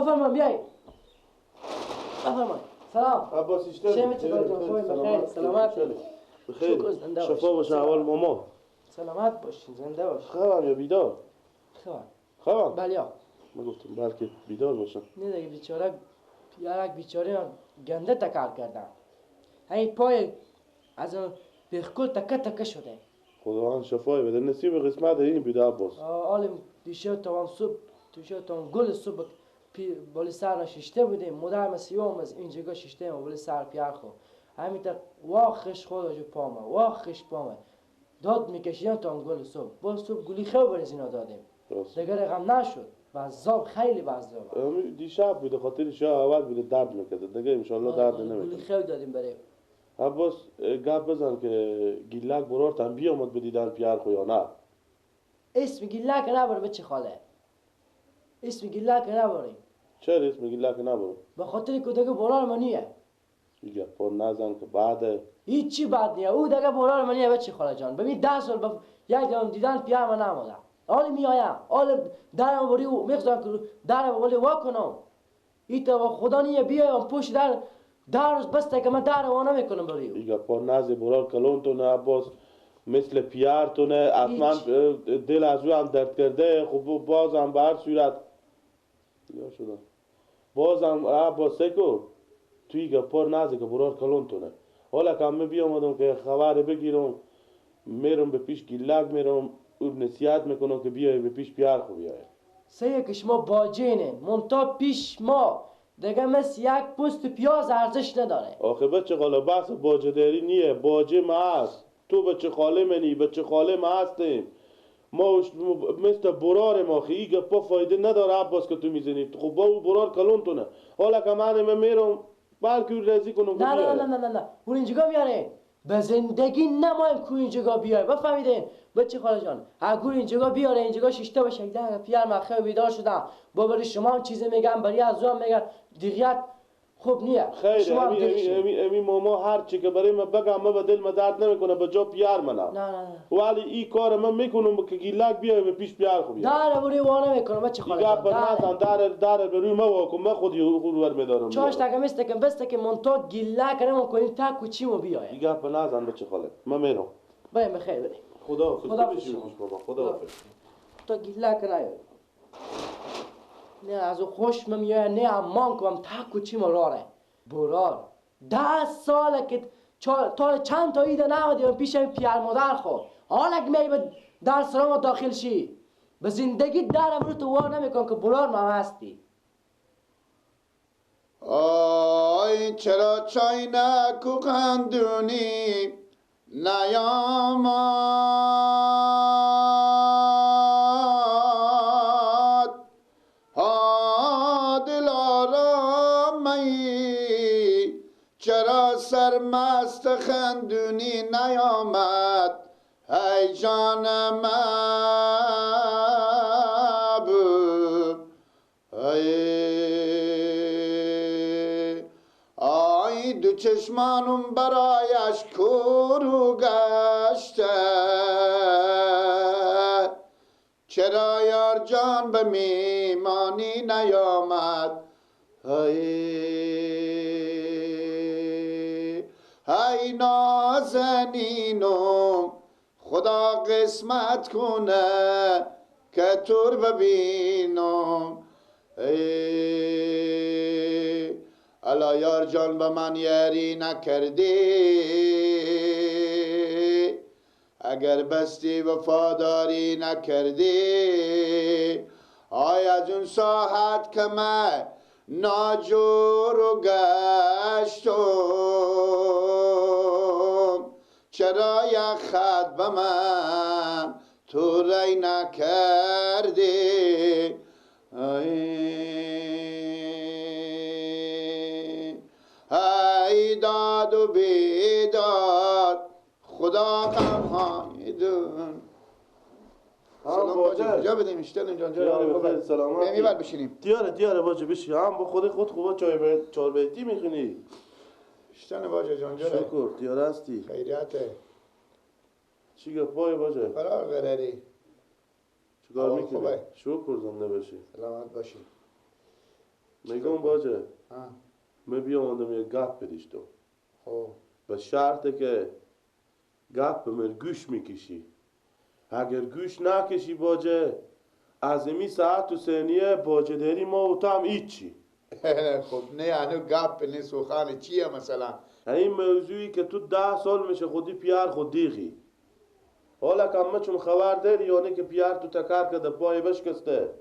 بفرما بیای. بفرما. سلام. عباس اشتر. سلامت. سلامت. بخیر. شفا باشه اول ماما. سلامت باشین، زنده باشین. خوابم یا بیدار؟ خوابم. خوابم؟ بله. من گفتم بلکه بیدار باشم. نه دیگه بیچاره یارک بیچاره گنده تکار کردم. همین پای از اون بخکل تکه تکه شده. خداوند شفای بده. نصیب قسمت این بیده عباس. عالم دیشب تا صبح دیشب تا گل صبح بالی سر نششته بودیم. مادر مسیوم از اینجا ششته ما بالی سر پیار خو. همین تا واخش خدا جو پامه واخش پامه داد میکشیدم تا گل صبح. باز صبح گلی خو برز اینا دادیم. دیگه غم نشد. بزاب خیلی بزاب. دیشب بوده خاطر شاه اول بوده درد میکرد. دیگه ان شاء الله درد نمیکنه. گلی خو دادیم برای عباس. گپ بزن که گیلک برارتم بیامد به دیدن پیار خو یا نه؟ اسم گیلک نبر بچه خاله. اسم گیلک نبریم. چرا اسم گیلک نبرم؟ به خاطر که دیگه برار منیه. دیگه پا نزن که بعد هیچی بد نیه. او دیگه برار منیه بچه خاله جان. ببین 10 سال یک دم دیدن پیار من نموده. حالا میایم. حالا درم بری او میخوام که درم ولی وا کنم. ایتا خدا نیه بیایم پشت در در روز بسته که من در وا نمیکنم بری. دیگه پا نزه برار کلون تو نه عباس. مثل پیارتونه حتما دل از او هم درد کرده. خب بازم به هر صورت یا شدم بازم عباس کو توی گپار نزه که برار کلونتونه. حالا که همه بیامدم که خبر بگیرم میرم به پیش گیلک میرم او نصیحت میکنم که بیای به پیش پیار خو بیای. سه که شما باجینه منتها پیش ما دیگه مثل یک پوست پیاز ارزش نداره. آخه بچه خاله بحث باجه داری نیه، باجه ما هست. تو بچه خاله منی، بچه خاله ما هستیم. ما مثل برار ما خی ای گپا فایده نداره عباس که تو میزنی. خب با او برار کلونتونه. حالا که من میرم بلکه او رضی کنم. نه نه نه نه نه نه اون اینجا میاره. به زندگی نمایم کو اینجا بیای. بفهمیدین بچه خاله جان؟ اگه اینجا بیاره اینجا شیشته باشه ده پیار مخه بیدار شدم. با برای شما هم چیزی میگم برای از هم میگم دیگه خوب نیه. خیر امی ماما هر چی که برای من بگم من به دل من درد نمیکنه به جا پیار منم. نه نه نه ولی این کار من میکنم که گیلک بیای به پیش پیار خوب بیای. در بری وانه میکنم بچه خاله جان. دیگه نزن در به روی ما واکن من خودی خود ور میدارم. چاش تکم است کم بس که مونتا گیلک نمون کنیم تا کوچیمو بیای. دیگه نزن بچه خاله من میرم. باید بخیر بریم. خدا حافظ. بابا خدا حافظ. تا گیلک نیای. نه از خوش میاد نه امان کنم تا کوچی مراره برار 10 ساله که تا چند تا ایده نمدیم پیش پیار مادر خو. حالا که می به در سرام داخل شی به زندگی درم رو تو وار نمیکن که برار ما هستی. آی چرا چای نکو قندونی نیامد چرا سرمست خندونی نیامد ای جان محبوب ای دو چشمانم برایش کور گشته چرا یار جان به میمانی نیامد ای نازنینم خدا قسمت کنه که تور ببینم الا یار جان به من یاری نکردی اگر بستی وفاداری نکردی آی از اون ساحت که من ناجور و گشتم چرا یک خط به من تو ری نکردی ای داد و بیداد خدا غمهای دون. سلام باجه کجا بدیم؟ اشتریم جان جان سلامت میبر بشینیم. دیاره دیاره باجه بشین. هم با خود خوبا چای چهار بیتی میخونی. اشتن باجه جان جان شکر دیاره هستی خیریته. چی گپای باجه؟ قرار قراری چیکار میکنی؟ شکر زنده باشی. سلامت باشی. میگم باجه من بیامدم یه گپ بدیش تو. خب به شرط که گپ به من گوش میکشی. اگر گوش نکشی باجه از امی ساعت و ثانیه باجه داری ما و تو هم هیچی. خب نه هنو گپ نه سخن چیه مثلا؟ این موضوعی که تو 10 سال میشه خودی پیار خود دیغی. حالا که همه چون خبر داری یا نه که پیار تو تکر کرده پای بشکسته؟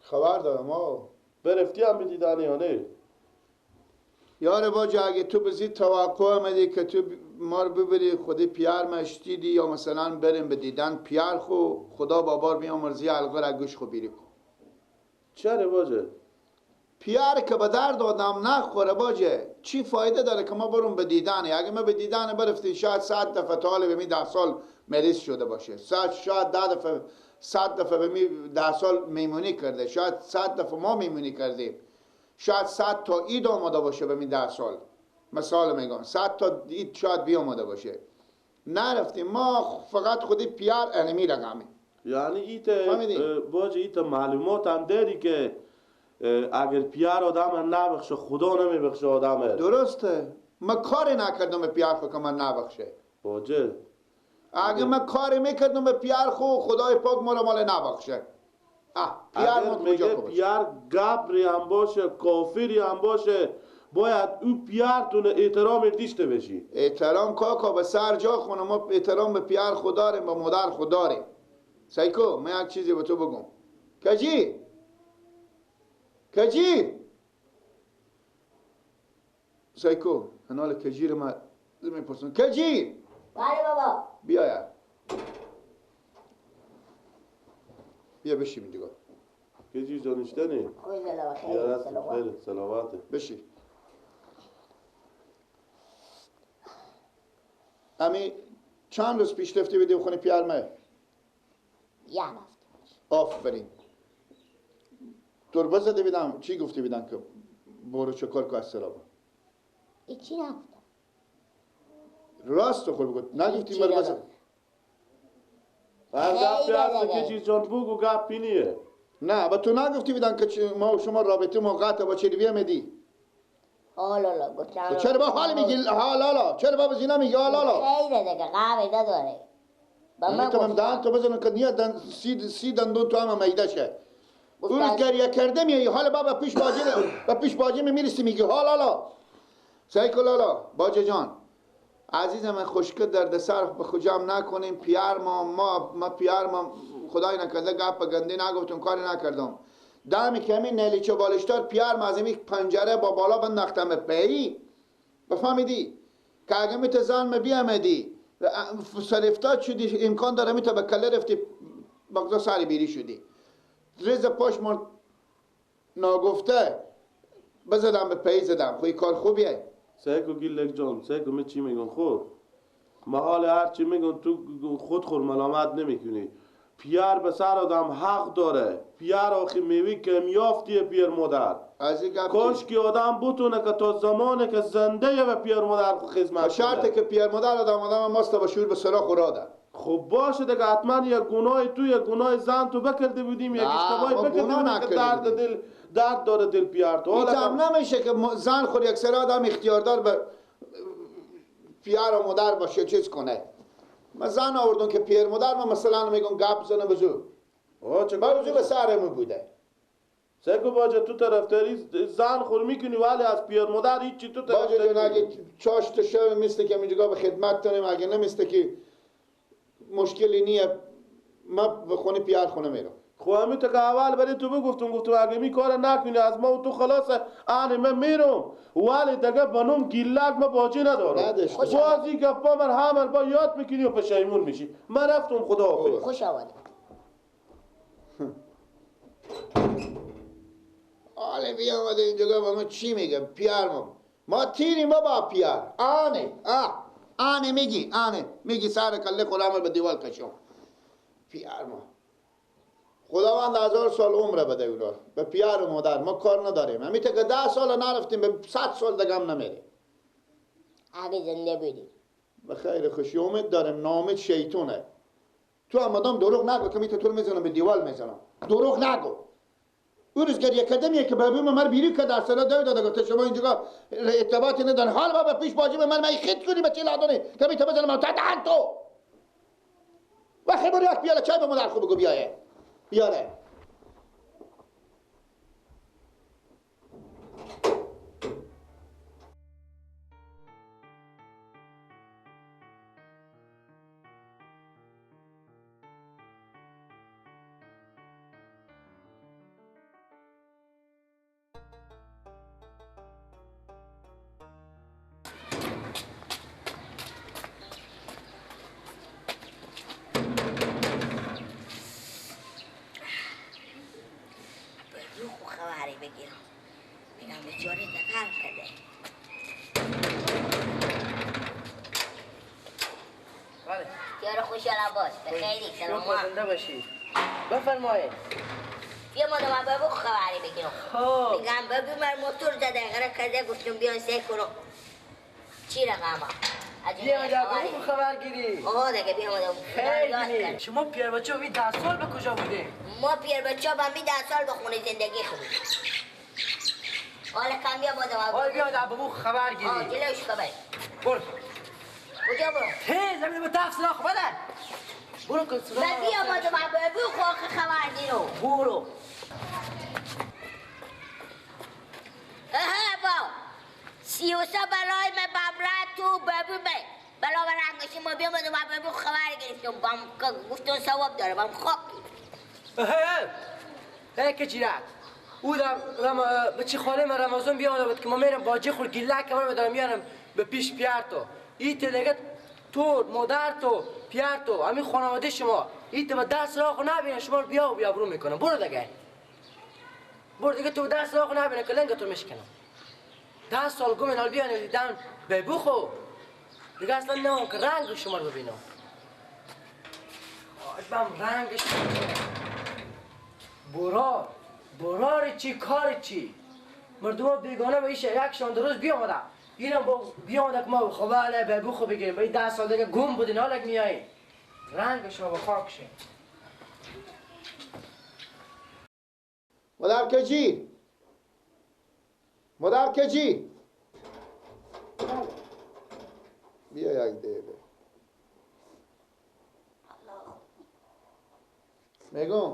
خبر دارم آه. برفتی هم بدیدن یا نه؟ یار باجه اگه تو بزید توقع آمدی که تو ما رو ببری خودی پیار مشتیدی یا مثلا بریم به دیدن پیار خو خدا بابار بیامرزی علقه را گوش خو بیری کن. چرا باجه؟ پیار که به درد آدم نخوره باجه چی فایده داره که ما برون به دیدنه؟ اگه ما به دیدن برفتیم شاید 100 دفعه تا حالا به می 10 سال مریض شده باشه، شاید 10 دفعه 100 دفعه به می 10 سال میمونی کرده، شاید 100 دفعه ما میمونی کردیم، شاید 100 تا عید آماده باشه به می 10 سال، مثال میگم 100 تا عید شاید بیاماده باشه. نرفتیم ما فقط خودی پیار انمی رقمه. یعنی ایت باجه ایت معلومات هم داری که اگر پیار آدم نبخشه خدا نمیبخشه آدمه. درسته، من کاری نکردم به پیار خو که من نبخشه باجه. اگه من کاری میکردم به پیار خو خدای پاک ما رو مال نبخشه. پیار ما کجا باشه؟ پیار گبری هم باشه کافری هم باشه باید او پیارتون احترام دیشته بشی. احترام کاکا به سر جا خونه، ما احترام به پیار خود داریم، به مادر خود داریم. سیکو من یک چیزی به تو بگم. کجی؟ کجی؟ سیکو هنال کجی رو من میپرسم. کجی؟ بله بابا. بیا یار. بیا بشیم دیگه. کجی جانشتنی؟ خیلی سلامت. بشی. امی چند روز پیش رفتی بدیم خونه پیارمه؟ یه هفته پیش. آفرین. تربه زده بیدم چی گفتی بیدن که برو چه کار که از سرابا؟ چی نگفتم. راست خود بگو نگفتی مرا بزن. هر گپی هست که چیز جان بگو گپی نیه. نه با تو نگفتی بیدن که ما و شما رابطه ما قطع با چه رویه میدی؟ حالا گفتم. چرا با حال میگی حالا؟ چرا با زینا میگی حالا؟ خیلی دیگه قهوه نداره. با من گفتم دهن تو بزن که نیاد سی دندون تو هم میده شه. اون روز گریه کرده میای حالا بابا پیش باجه با پیش باجه میرسی میگی حالا. سعی لالا باجه جان عزیز من خشک درد سر به خجام نکنیم. پیار ما پیار ما خدای نکرده گپ گنده نگفتم کاری نکردم. دمی که همین نلیچه بالشتار پیار ما از این پنجره با بالا بنداختم پی بفهمیدی که اگه میت زن می بیامدی سرفتاد شدی امکان داره میت به کله رفتی مغزا سری بیری شدی. ریز پاش مرد ناگفته بزدم به پی زدم. خب کار خوبیه. سیکو گیلک جان سیکو می چی میگن خب محال هر چی میگن تو خود خور ملامت نمیکنی. پیار به سر آدم حق داره. پیار آخی میوی کمیافتیه پیر مادر. کاش که آدم بتونه که تا زمانه که زنده به پیر مادر خدمت کنه. شرطه که پیر مادر آدم ماست با شور به سراخ راده. خب باشه دیگه حتما یک گناه تو یک گناه زن تو بکرده بودیم یک اشتباهی بکرده بودیم که درد دل درد داره دل پیار تو. هیچ هم نمیشه که زن خود یک سر آدم اختیاردار به پیار و مادر باشه چیز کنه. من زن آوردم که پیر مادر من مثلا میگم گپ زنه بزو. بزو به سرمون بوده. سگو باجه تو طرفداری زن خور میکنی ولی از پیر مادر هیچی تو طرفداری. باجه جون اگه چاشت شب مثل که اینجا به خدمت تونیم اگه نمیسته که مشکلی نیه ما به خونه پیار خونه میرم. خب همین تا که اول برای تو بگفتم گفتم اگه می کار نکنی از ما و تو خلاص آن من میرم ولی دیگه بنوم گیلک ما باجی ندارم. بازی گپا من همه با یاد میکنی و پشیمون میشی. من رفتم خدا حافظ. خوش آمد. حالا بیا آمده اینجا با ما چی میگه پیار ما تیریم بابا پیار آنه آنه میگی آنه میگی سر کله خودم به دیوال کشم. پیار ما خداوند 1000 سال عمر بده اونا به پیار و مادر ما کار نداریم. همین که 10 سال نرفتیم به 100 سال دیگه هم نمیریم. اگه زنده بودیم به خیر خوشی امید داریم. نامید شیطونه. تو هم آدم دروغ نگو که میته تو رو میزنم به دیوال میزنم. دروغ نگو. او روز گریه کرده میه که بابی من بیرون کرد در سلا دو داده گفته شما اینجا ارتباطی ندارن. حال بابا پیش باجی به من خیت کنی به چه لادونه که میته بزنم تا دهن تو. وقتی برو یک پیاله چای به مادر خوب بگو بیایه بیاره. زنده باشی. بفرمایید. بیا مادم بابا خبری بگیرم. خب میگم بابا من موتور زده غره کرده گفتم بیان سه کنم. چی رقمه؟ بیا مادم خبر گیری. آه دیگه بیا مادم. خیلی شما پیر بچه می 10 سال به کجا بودی؟ ما پیر بچه با می 10 سال به خونه زندگی خود. حالا کم بیا مادم. حالا بیا مادم بابا خبر گیری. آه جلوش خبر. برو. کجا برو؟ هی زمین به تفصیل خبره. برو کن سلام. بیا مادم بابا خواخ خبر گیرو. برو. آها با 33 بلای من بمرد تو بابا من بلا برنگشی ما بیا مادم بابا خبر گرفتم بام گفتم ثواب داره بام خاک. اه که چیرک او دم بچی خاله من رمضان بیا بود که ما میرم باجی خور گیلک کمر دارم میارم به پیش پیار تو این تلگت تو مادر تو پیار تو همین خانواده شما این تو دست راه نبینه شما رو بیا و بیا برو میکنم. برو دیگه برو دیگه تو دست راه نبینه که لنگ تو میشکنم. 10 سال گم اینال بیا دیدم به بخو دیگه اصلا نه که رنگ شما رو ببینم. بم رنگش برار برار چی کار چی مردم بیگانه به ایش یک شان روز بیامده اینم با بیامده که ما خبره به بخو بگیریم به 10 سال دیگه گم بودین حالا میایین رنگش رو به خاک شه. مادر کجی؟ مادر کجی؟ بیا یک دقیقه. میگم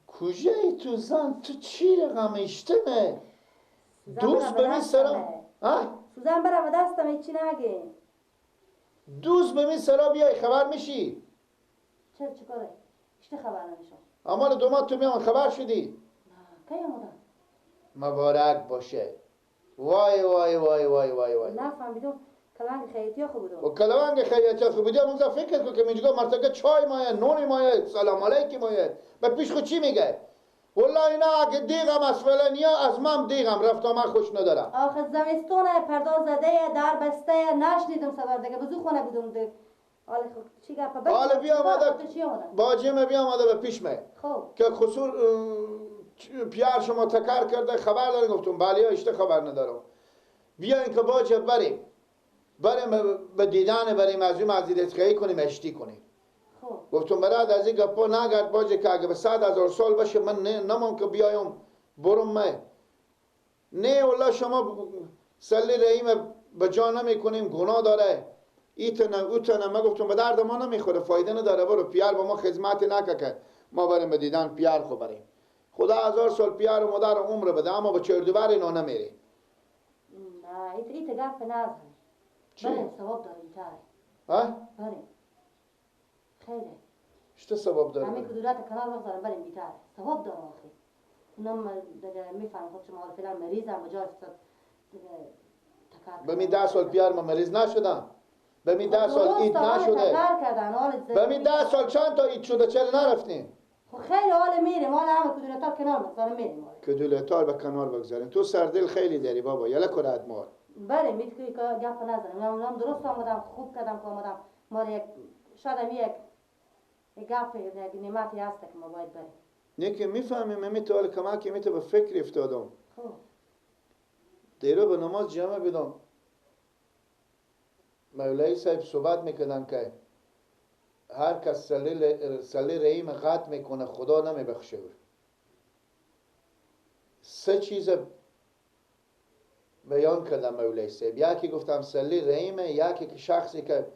کجایی تو زن تو چی رقم اشتمه؟ دوست به می سرا ها؟ سوزن برم دستم چی نگه؟ دوست به می سرا بیای خبر میشی؟ چرا چیکاره؟ اشته خبر نمیشم. اما دومات تو میام خبر شدی؟ نه کی اومدم؟ مبارک باشه. وای وای وای وای وای وای. نفهمیدم کلنگ خیاطی خوب بودم. و کلنگ خیاطی خوب بودی اونجا فکر کن که اینجا مرتکه چای مایه نون مایه سلام علیکم مایه به پیش خود چی میگه؟ والله اینا اگه دیغم از فلانیا از من دیغم رفتم من خوش ندارم. آخه زمستونه پردا زده در بسته نشنیدم سوار دیگه بزو خونه بودم دیگه. حالا خب چی گپ حالا بیا آمده باجی بیا آمده به پیش می. خب که خصور پیار شما تکر کرده خبر داره گفتم بله اشته خبر ندارم. بیاین که باجه بریم بریم به دیدن بریم از اون معذرت کنیم اشتی کنیم. خب گفتم براد از این گپا نگرد باجه که اگه به 100,000 سال باشه من نمام که بیایم برم من. نه والله شما سلی رحیم به جا نمی کنیم گناه داره ایتنه اوتنه. من گفتم به درد ما نمیخوره فایده نداره برو پیار با ما خدمت نکه که ما بریم به دیدن پیار خو بریم. خدا 1000 سال پیار و مادر عمر بده اما با چردوبر اینا نمیره. نه ایت گپ نزن. بریم ثواب داره ایتاره. ها؟ بریم خیره. چه ثواب داره؟ همین کدورت کنار بگذارم بریم بیتاره ثواب داره آخه. اونم دیگه میفهم خود شما فعلا مریضم به جای دیگه تکر. به می 10 سال پیار ما مریض نشدم. به می 10 سال عید نشده. به می 10 سال چند تا عید شده چرا نرفتیم؟ خب خیلی حال میریم حالا همه کدورتار کنار بگذارم میریم. کدورتار به کنار بگذاریم. تو سردل خیلی داری بابا یلا کرد مال. بله میتونی که گپ نزنم. من درست آمدم خوب کردم که آمدم. ما یک شاید یک گپ یک نعمتی هست که ما باید بریم. نه که میفهمیم می تو کمک می تو به فکر افتادم. خب دیرو به نماز جمع بدم. مولای صاحب صحبت میکردن که هر کس سلی رحیم قطع میکنه خدا نمیبخشه. سه چیز بیان کردم مولای صاحب. یکی گفتم سلی رحیمه، یکی که شخصی که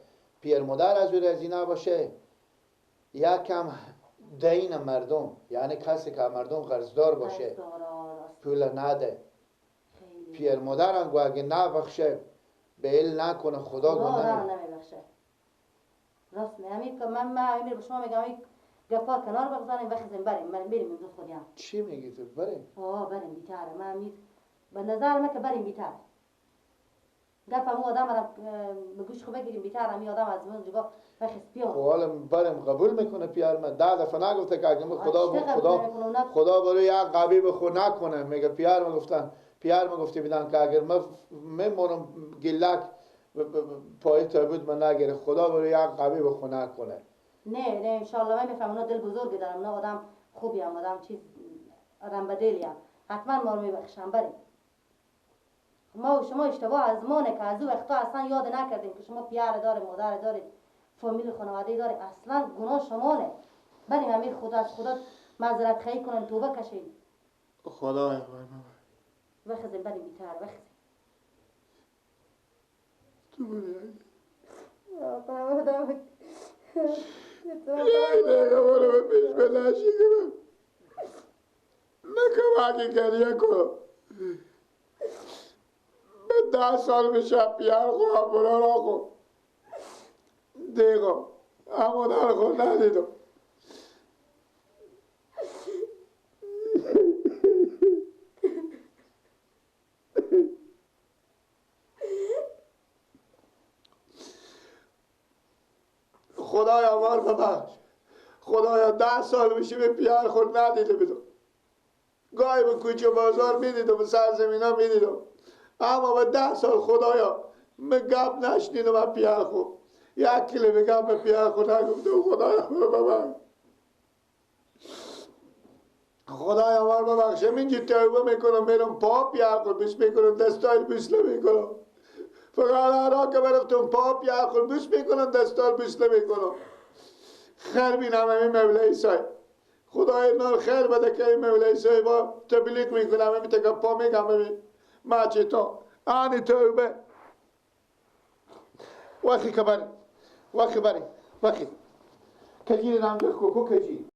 پیر مادر از او راضی نباشه، یکم دین مردم، یعنی کسی که مردم قرضدار باشه پول نده، پیر مادرم گو اگه نبخشه به ال نکنه خدا گو نمیبخشه. راست می که من امیر به شما میگم گپا کنار بگذاریم وخزیم بریم، من بریم امروز خودیم. چی میگی تو؟ بریم؟ آه بریم بیتره. من امیر به نظر من که بریم بیتره. گپ همون آدم را به گوش خو بگیریم بیتره، همی آدم از من جگاه وخز پیار. خب حالا بریم قبول میکنه پیار من. 10 دفعه نگفته که اگه خدا خدا خدا برای یک قوی به خود نکنه. میگه پیار من گفتن، پیار من گفته بیدن که اگر من میمونم گلک پای تابوت من نگیره، خدا برای یک قوی به خود نکنه. نه نه انشالله من میفهمم اونا دل بزرگی دارم، اونا آدم خوبی هم، آدم چیز آدم بدلی هم، حتما ما رو میبخشم. بریم. ما و شما اشتباه از مانه که از او وقتا اصلا یاد نکردیم که شما پیار داره، مادر دارید، فامیل خانواده داره، اصلا گناه شما نه. بریم امیر خدا از خدا معذرت خواهی کنن، توبه کشید. خدایا وخزیم بریم بیتر وخزیم. تو بری یک دقیقه برو به پیش بلشی کنم نکم گریه کنم. به 10 سال میشه پیار خواهم برو را خو دیگه اما در خود ندیدم. خدایا مار ببخش. خدایا 10 سال میشه به پیار خود ندیده بدم. گاهی به کوچه بازار میدیدم، به سرزمین ها میدیدم، اما به 10 سال خدایا من گپ نشنیدم از پیار خود. یک کلمه گپ به پیار خود نگفتم. خدایا ببخش. خدایا مار ببخش. اینجا توبه میکنم، میرم پا پیار خود بوس میکنم، دستای بوس نمیکنم. فقط هر که برفتم پا پیار خود بوس میکنم، دستار بوس نمیکنم. خیر بینم همین مولای صاحب. خدای نار خیر بده که این مولای صاحب با تبلیغ میکنم، همین تکه پا میگم همین ماچه تو آنی توبه. وقتی که بری وقتی بری وقتی کجی نام کو کجی